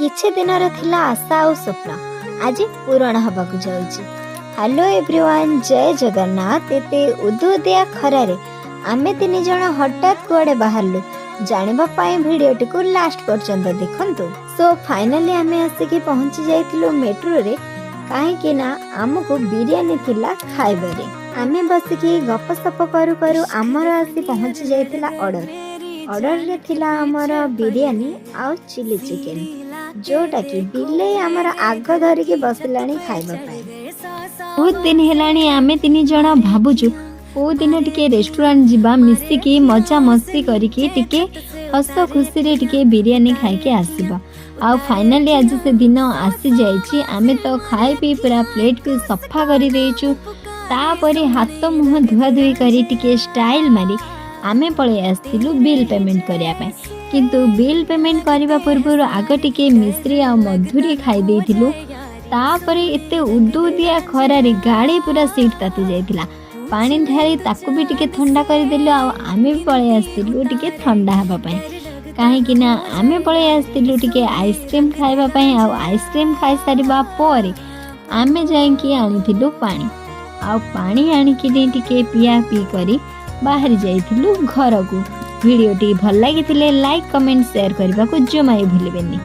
କିଛି ଦିନର ଥିଲା ଆଶା ଆଉ ସ୍ୱପ୍ନ, ଆଜି ପୂରଣ ହେବାକୁ ଯାଉଛି। ହ୍ୟାଲୋ ଏଭ୍ରିୱାନ୍, ଜୟ ଜଗନ୍ନାଥ। ଏତେ ଉଦୁଉଦିଆ ଖରାରେ ଆମେ ତିନି ଜଣ ହଠାତ୍ କୁଆଡ଼େ ବାହାରିଲୁ, ଜାଣିବା ପାଇଁ ଭିଡ଼ିଓଟିକୁ ଲାଷ୍ଟ ପର୍ଯ୍ୟନ୍ତ ଦେଖନ୍ତୁ। ସୋ ଫାଇନାଲି ଆମେ ଆସିକି ପହଞ୍ଚି ଯାଇଥିଲୁ ମେଟ୍ରୋରେ, କାହିଁକି ନା ଆମକୁ ବିରିୟାନୀ ଥିଲା ଖାଇବାରେ। ଆମେ ବସିକି ଗପସପ କରୁ କରୁ ଆମର ଆସି ପହଞ୍ଚି ଯାଇଥିଲା ଅର୍ଡ଼ର। ଅର୍ଡ଼ରରେ ଥିଲା ଆମର ବିରିୟାନୀ ଆଉ ଚିଲି ଚିକେନ, ଯୋଉଟାକି ବିଲେଇ ଆମର ଆଗ ଧରିକି ବସିଲାଣି ଖାଇବା ପାଇଁ। ବହୁତ ଦିନ ହେଲାଣି ଆମେ ତିନି ଜଣ ଭାବୁଛୁ, କୋଉ ଦିନ ଟିକେ ରେଷ୍ଟୁରାଣ୍ଟ ଯିବା, ମିଶିକି ମଜା ମସ୍ତି କରିକି ଟିକେ ହସ ଖୁସିରେ ଟିକେ ବିରିୟାନୀ ଖାଇକି ଆସିବା। ଆଉ ଫାଇନାଲି ଆଜି ସେ ଦିନ ଆସିଯାଇଛି। ଆମେ ତ ଖାଇ ପିଇ ପୁରା ପ୍ଲେଟକୁ ସଫା କରିଦେଇଛୁ। ତାପରେ ହାତ ମୁହଁ ଧୁଆ ଧୁଇ କରି ଟିକେ ଷ୍ଟାଇଲ ମାରି ଆମେ ପଳେଇ ଆସିଥିଲୁ ବିଲ୍ ପେମେଣ୍ଟ କରିବା ପାଇଁ। କିନ୍ତୁ ବିଲ୍ ପେମେଣ୍ଟ କରିବା ପୂର୍ବରୁ ଆଗ ଟିକେ ମିଶ୍ରି ଆଉ ମଧୁରୀ ଖାଇ ଦେଇଥିଲୁ। ତାପରେ ଏତେ ଉଦୁଉଦିଆ ଖରାରେ ଗାଡ଼ି ପୁରା ସିଟ୍ ତାତି ଯାଇଥିଲା। ପାଣି ଢାଳି ତାକୁ ବି ଟିକେ ଥଣ୍ଡା କରିଦେଲୁ ଆଉ ଆମେ ବି ପଳେଇ ଆସିଥିଲୁ ଟିକେ ଥଣ୍ଡା ହେବା ପାଇଁ, କାହିଁକି ନା ଆମେ ପଳେଇ ଆସିଥିଲୁ ଟିକେ ଆଇସ୍କ୍ରିମ୍ ଖାଇବା ପାଇଁ। ଆଉ ଆଇସ୍କ୍ରିମ୍ ଖାଇସାରିବା ପରେ ଆମେ ଯାଇକି ଆଣିଥିଲୁ ପାଣି, ଆଉ ପାଣି ଆଣିକିନି ଟିକେ ପିଆ ପିଇ କରି ବାହାରି ଯାଇଥିଲୁ ଘରକୁ। ଭିଡ଼ିଓଟି ଭଲ ଲାଗିଥିଲେ ଲାଇକ୍, କମେଣ୍ଟ, ସେୟାର କରିବାକୁ ଜମା ବି ଭୁଲିବେନି।